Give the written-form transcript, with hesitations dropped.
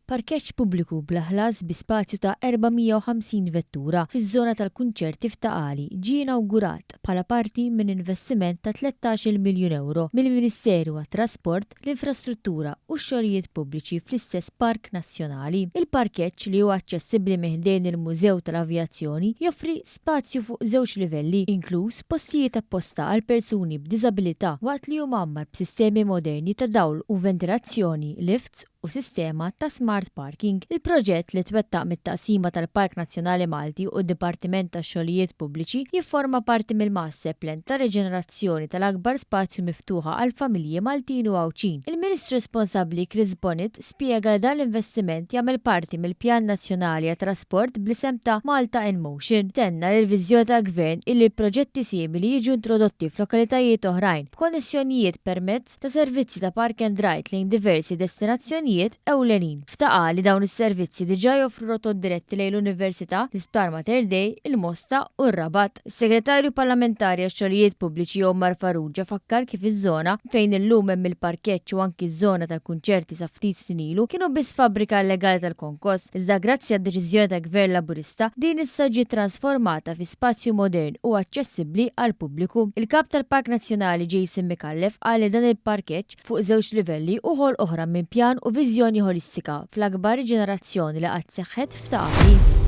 Parkeġġ pubbliku bla ħlas bi spazju ta' 450 vettura fiż-żona tal-kunċerti f'Ta' Qali ġie inawgurat bħala parti minn investiment ta' 13-il miljun ewro mill-Ministeru għat-Trasport, l-Infrastruttura u x-Xogħlijiet Pubbliċi fl-istess Park Nazzjonali. Il-parkeġġ, li hu aċċessibbli minn ħdejn il-Mużew tal-Avjazzjoni, joffri spazju fuq żewġ livelli, inkluż postijiet apposta għal persuni b'diżabilità waqt li hu mgħammar b'sistemi moderni ta' dawl u ventilazzjoni, lifts u sistema ta' smart parking. Il-proġett, li twettaq mit-Taqsima tal-Park Nazzjonali Malti u d-Dipartiment tax-Xogħlijiet Pubbliċi, jifforma parti mill-master plan ta' riġenerazzjoni tal-akbar spazju miftuħa għall-familji Maltin u Għawdxin. Il-Ministru responsabbli Chris Bonett spjega li dan l-investiment jagħmel parti mill-Pjan Nazzjonali għat-Trasport bl-isem ta' Malta in Motion. Tenna li l-viżjoni tal-Gvern hi li proġetti simili jiġu introdotti f'lokalitajiet oħrajn, b'konnessjonijiet permezz ta' servizzi ta' park and ride lejn diversi destinazzjonijiet ewlenin. F'Ta' Qali dawn is-servizzi diġà joffru rotot diretti lejn l-Università, l-Isptar Mater Dei, il-Mosta u r-Rabat. Is-Segretarju Parlamentari għax-Xogħlijiet Pubbliċi Omar Farrugia fakkar kif iż-żona fejn illum hemm il-parkeġġ u anki ż-żona tal-kunċerti sa ftit snin ilu kienu biss fabbrika illegali tal-konkos, iżda grazzi għad-deċiżjoni tal-Gvern Laburista din issa ġiet trasformata fi spazju modern u aċċessibbli għall-pubbliku. Il-Kap tal-Park Nazzjonali Jason Micallef qal li dan il-parkeġġ fuq żewġ livelli hu ħolq oħra minn pjan u viżjoni ħolistika fl-akbar riġenerazzjoni li qatt seħħet f'Ta' Qali.